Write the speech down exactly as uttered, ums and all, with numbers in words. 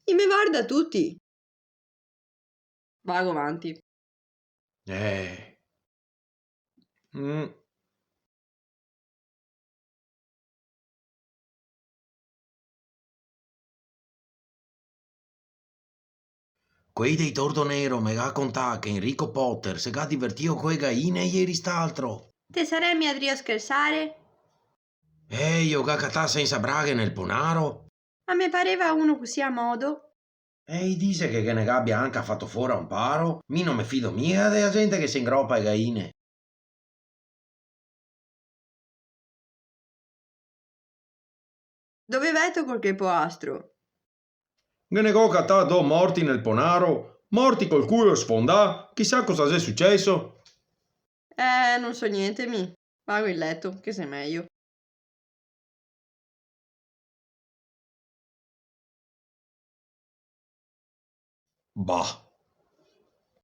I me varda tuti. Vago vanti. Eh. Mm. Quei dei Tordo Nero me ga contà che Enrico Potter se ga divertìo co e gaine ieri st'altro. Te sarè mia drio schersare? Eh, i lo ga catà sensa braghe nel ponaro? Ma me pareva uno cusì a modo. E i dixe che ghe ne gabia anca fato fora un paro? Mi no me fido mia de la gente che se ingropa e gaine. Dove veto qualche poastro? Ghe ne go catà do morti nel ponaro, morti col culo sfondà, chisà cosa xe suceso. Eh, no so gnente mi. Vago in leto, che xe mejo. Bah,